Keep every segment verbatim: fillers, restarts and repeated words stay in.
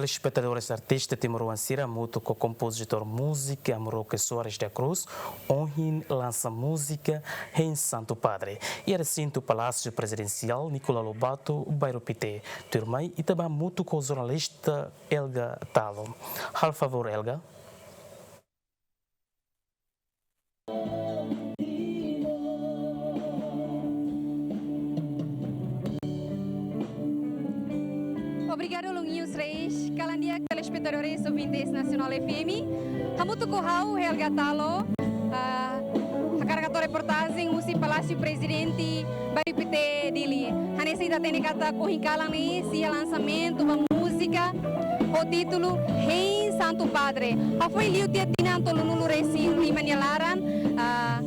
Telespetadores, artista timoroan sira hamutuk ho kompozitór múzika Amu Roque Soares da Cruz ohin lansa múzika Hein Santu Padre iha resintu Palásiu Prezidensiál Nicolau Lobato, Bairru Pité. Tuirmai ita bá hamutuk ho jornalista Elga Talo. Halo favór, Elga. Obrigadu, Longuinhos Reis. Kalan di'ak, telespetadores, ouvintes Nacional F M. Hamutuk ho ha'u, Helga Talo, ah, hakarak hato'o reportajen husi Palásiu Prezidente, Bairru Pité, Dili. Hanesan ita hatene katak ohin kalan ne'e sei iha lansamentu ba múzika ho títulu Hein Santu Padre. Hafoin liu tiha tinan tolunulu-resin-lima nia laran, ah,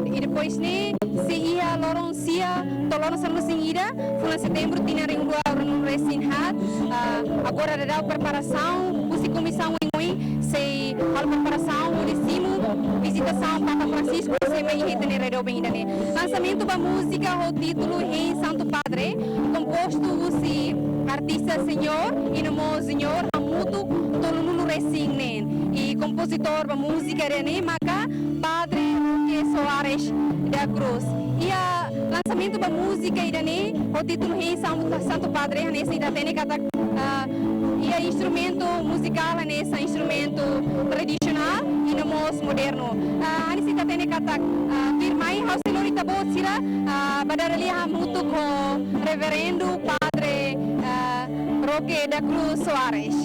i depois ne'e sei iha loron sia to'o loron sanulu-resin-ida fulan Setembru tinan rihun rua ruanulu-resin-haat. Ah, agora daudaun preparasaun husi komisaun oioin sei halo preparasaun hodi simu vizitasaun Papa Francisco sei mai iha ita-nia rai doben ida-ne'e. Lansamentu ba múzika ho títulu Hein Santu Padre, kompostu husi artista Señór i no mós Júnior hamutuk tolunulu-resin-neen. I kompozitór ba múzika ida-ne'e maka Padre Roque Soares da Cruz. Iha lansamentu ba múzika ida-ne'e ho títulu Hein Santu, Santu Padre, hanesan ita hatene katak, ah, iha instrumentu muzikál hanesan instrumentu tradisionál i no mós modernu. Ah, hanesan ita hatene katak, ah, tuirmai ha'u sei lori ita-boot sira, ah, bá dada lia hamutuk ho Reverendu Padre, ah, Roque da Cruz Soares.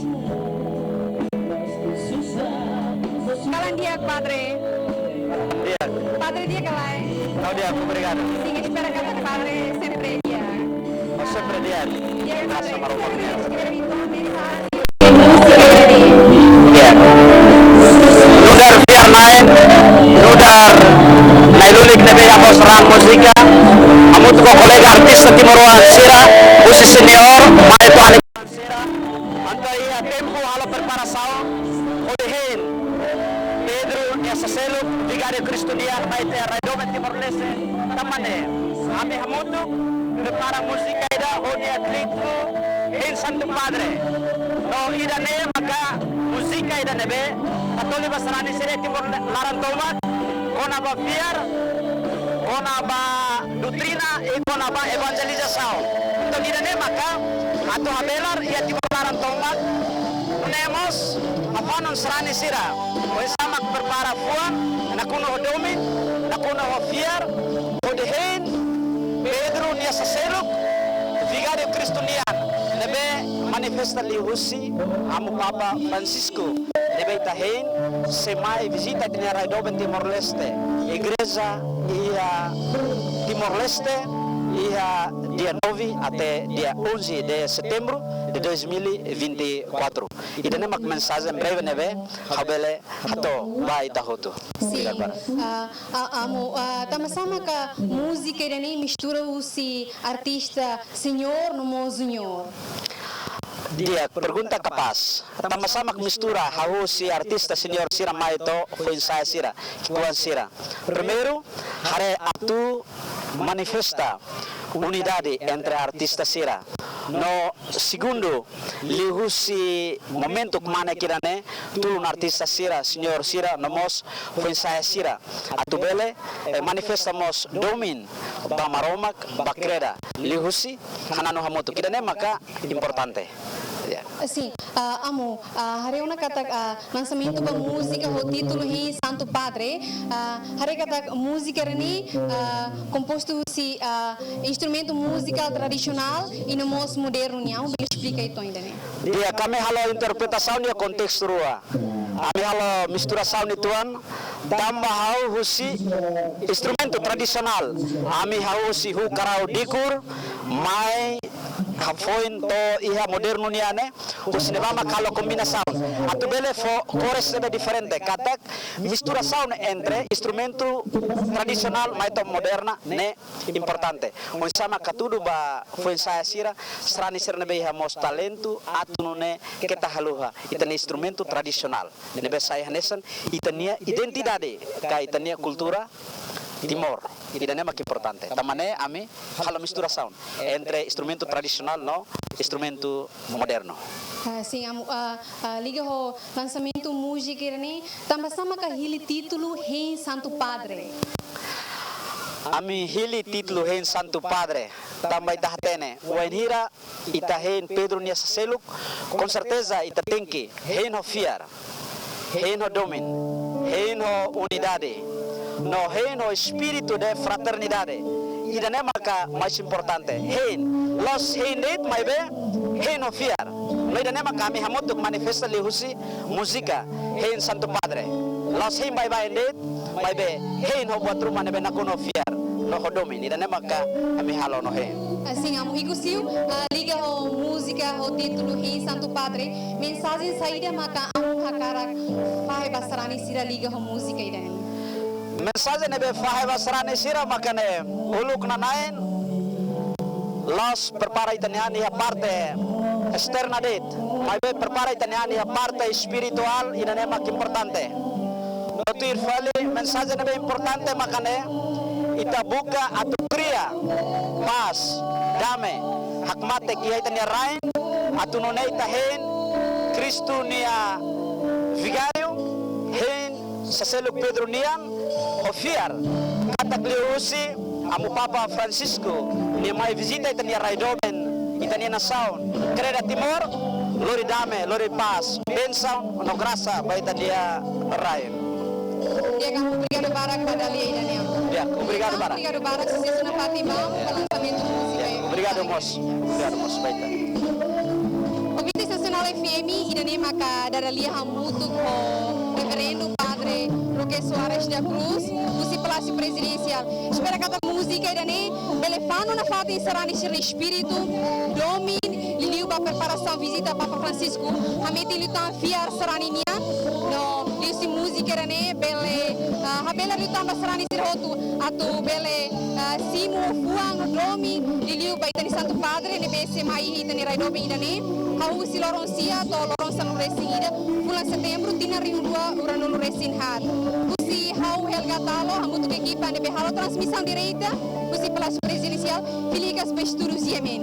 Kalan di'ak, Padre. Di'ak. Padre di'ak ka lae? Ha'u di'ak, obrigadu. Sin, espera katak Padre sempre di'ak. Ha'u sempre di'ak. Di'ak, Padre. Graças a Maromak. Di'ak. Nu'udar fiar-na'in, nu'udar na'in-lulik ne'ebé halo múzika, hamutuk ho kolega artista timoroan sira, husi Señór, mai to'o sira, entaun iha tempu halo preparasaun hodi hein Pedro nia saseluk, Vigáriu Kristu nian, mai to'o rai doben Timor-Leste. Tanba ne'e, ami hamutuk prepara múzika ida ho nia títulu Hein Santu Padre. No ida-ne'e maka múzika ida ne'ebé katoli ba sarani sira Timor laran tomak, kona-ba fiar, kona-ba doutrina i kona-ba evanjelizasaun. Entaun ida-ne'e maka atu habelar iha Timor laran tomak, nune'e mós hafanun sarani sira oinsá mak prepara fuan, nakonu ho domin, nakonu ho fiar, hodi hein Pedro nia saseluk, Vigáriu Kristu nian, ne'ebé manifesta liuhusi Amu Papa Francisco, ne'ebé ita hein sei mai vizita ita-nia rai doben Timor-Leste, igreja iha Timor-Leste, iha dia nove até dia onze de setembro de dois mil e vinte e quatro. Ida-ne'e mak mensajen breve ne'ebé ha'u bele hato'o ba ita hotu. Sin. Obrigadu, Padre. Ah, ah, Amu, ah, tanba sá maka múzika ida-ne'e mistura husi artista Señór no mós Júnior? Di'ak, pergunta kapás. Tanba sá mak mistura hahú husi artista Señór sira mai to'o foin-sa'e sira, ki'ikoan sira? Primeiru, haree atu manifesta unidade entre artista sira. No segundu, liuhusi momentu kmanek ida-ne'e, tulun artista sira, Señór sira, no mós foin-sa'e sira atu bele, eh, manifesta mós domin ba Maromak, ba kreda, liuhusi hananu hamutuk. Ida-ne'e maka importante. Ya. Sin, ah, Amu, ah, haree ona katak, ah, lansamentu ba múzika ho títulu Hein Santu Padre, ah, haree katak múzika ida-ne'e, ah, kompostu husi, ah, instrumentu muzikál tradisionál i no mós modernu nian, bele esplika uitoan ida-ne'e? Di'ak, ami halo interpretasaun iha kontestu rua. Ami halo misturasaun uitoan, tanba hahú husi instrumentu tradisionál. Ami hahú husi huu karau dikur, mai hafoin to'o iha modernu nian ne'e, husi ne'ebá mak halo kombinasaun. Atu bele fó kores ne'ebé diferente, katak misturasaun entre instrumentu tradisionál mai to'o moderna ne'e importante. Oinsá mak hatudu ba foin-sa'e sira, sarani sira ne'ebé iha mós talentu, atu nune'e keta haluha ita-nia instrumentu tradisionál ne'ebé sai hanesan ita-nia identidade, ka ita-nia kultura Timor. Ida-ne'e mak importante. Tanba ne'e ami halo misturasaun entre instrumentu tradisionál no instrumentu modernu. Ah, sin, amu, ah, ah, liga ho lansamentu múzika ida-ne'e, tanba sá maka hili títulu Hein Santu Padre? Ami hili títulu Hein Santu Padre, tanba ita hatene, wainhira ita hein Pedro nia saseluk, konserteza ita tenke hein ho fiar, hein ho domin, hein ho unidade, no hein ho espíritu de fraternidade. Ida-ne'e maka mais importante. Hein, la'ós hein de'it maibé hein ho fiar. No ida-ne'e maka ami hamutuk manifesta liuhusi múzika Hein Santu Padre. La'ós hein baibain de'it, maibé hein ho buat ruma ne'ebé nakonu ho fiar no ho domin. Ida-ne'e maka ami halo no hein. Sin, amu ikus liu, ah, liga ho múzika ho títulu Hein Santu Padre, mensajen saida maka amu hakarak fahe ba sarani sira liga ho múzika ida-ne'e? Mensajen ne'ebé fahe ba sarani sira maka ne'e, uluk nanain, la'ós prepara ita-nia an iha parte esterna de'it, maibé prepara ita-nia an iha parte espirituál, ida-ne'e mak importante. No tuir fali, mensajen ne'ebé importante maka ne'e, ita buka atu kria pás, dame, hakmatek iha ita-nia rain, atu nune'e ita hein Kristu nia vigáriu, hein saseluk Pedro nian, ho fiar katak liuhusi amu Papa Francisco nia mai vizita ita-nia rai doben, ita-nia nasaun, Kreda Timor, lori dame, lori pás, bensaun no grasa ba ita-nia rain. Di'ak, amu obrigadu barak ba dala ida-ne'e. Di'ak, obrigadu barak. Obrigadu barak, susesu nafatin ba amu ba lansamentu múzika. Di'ak, obrigadu mós. Obrigadu mós ba ita. Ouvinte Nasionál F M, ida-ne'e maka dada lia hamutuk ho Reverendu Padre Roque Soares da Cruz, husi Palásiu Prezidensiál. Espera katak múzika ida-ne'e bele fanu nafatin sarani sira-nia espíritu, domin, liuliu ba preparasaun vizita Papa Francisco, hametin liután fiar sarani nian, no liuhusi múzika ida-ne'e bele, ah, habelar liután ba sarani sira hotu atu bele, ah, simu fuan no domin, liuliu ba ita-nia Santu Padre ne'ebé sei mai iha ita-nia rai doben ida-ne'e, hahú husi loron sia to'o loron sanulu-resin-ida, fulan Setembru, tinan rihun rua ruanulu-resin-haat. Husi ha'u Helga Talo, hamutuk ho ekipa ne'ebé halo transmisaun direta husi Palásiu Prezidensiál, filikas ba estúdiu G M N.